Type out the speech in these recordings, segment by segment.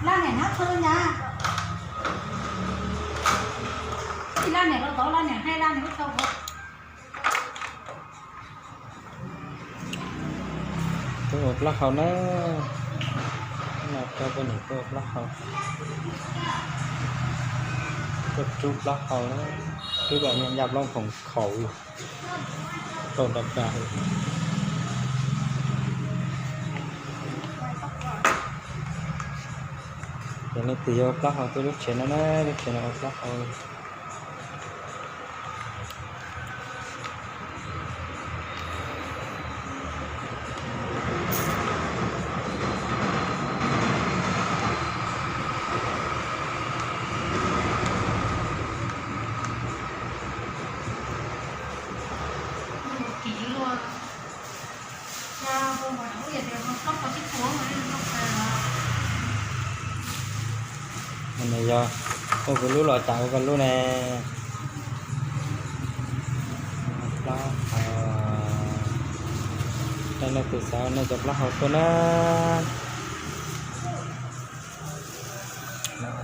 Laj niam nyob txhua nyab. Ib laj niam los tau laj niam hais laj niam ub tau. Tuaj ua plaub hau na. No coj poj niam tuaj ua plaub hau. Tuaj rub plaub hau na. Rub kom nyaj nplooj khoom khaum li. Tau nrab nrab. Ces leej twg yuav plaub hau tuaj lub tsev no na, lub tsev no ua plaub hau. Nws yog ua kuv lub los cas ua koj lub ne. Plaub hau. Tej leej twg xav nej cov plaub hau tuaj na.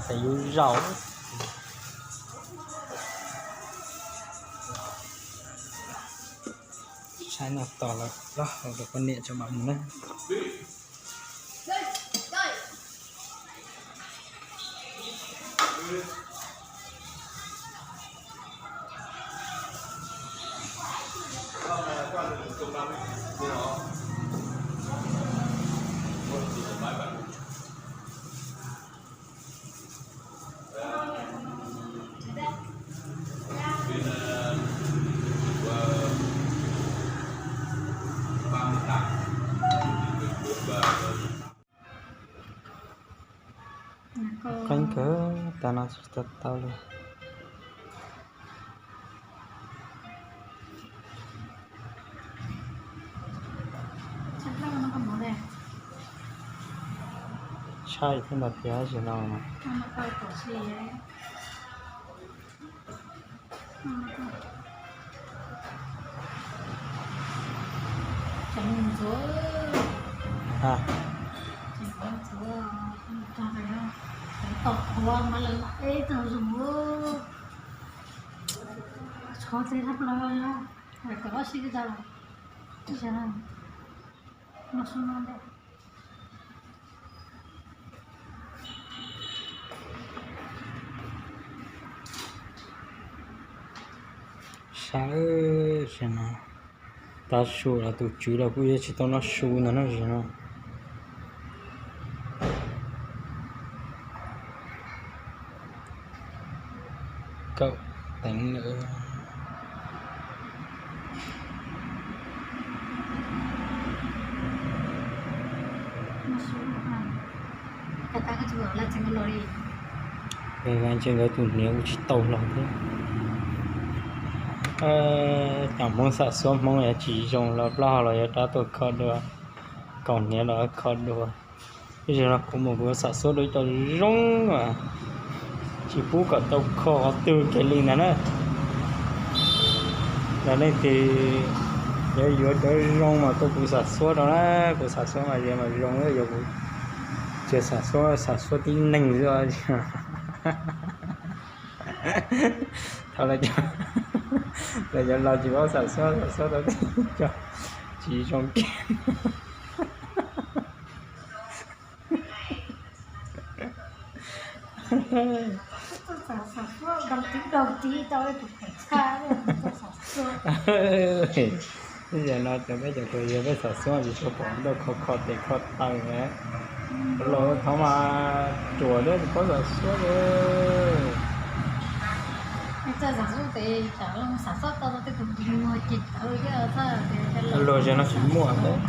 Xav yub zaum. Saib no tos lawm plaub hau rau poj niam tso mam mus na. Qeeb kawg, tas no tsis tau tau li. Tshaib thiab ntag tiag, tam sim no. Sab, tam sim no tav su los tus tswv los kuj yuav tsis tau noj su ntag na, tam sim no. Kaum teev lawm. Ntshe nkawd tus hniav ua tsis tau los thiab. Cov Hmoob xam xuab Hmoob yuav tsis zoo los plaub hau los yuav rov tuaj kho dua, kaus hniav los kho dua. Ib zaug no kuv mus kuv xam xuab dua ib co zoo, tsis pub kom tau kho qhov twg kiag li ntag na. Yog leej twg yuav yuav cov zoo mas tuaj kuv xam xuab rau na, kuv xam xuab mas yog mas zoo, yog kuv tsis xam xuab, xam xuab tib neeg xwb. Thaum lawv cov laus tsis paub xam xuab, xam xuab tau tib co tsis zoo kiag. Yam no cov peb cov kws yog peb xam xuab tsis tshua pom nrauj kho kho tes kho taw na. Los thaum mas ruam thiab tsis paub xam xuab li. Luag zaum no tsis muaj thiab.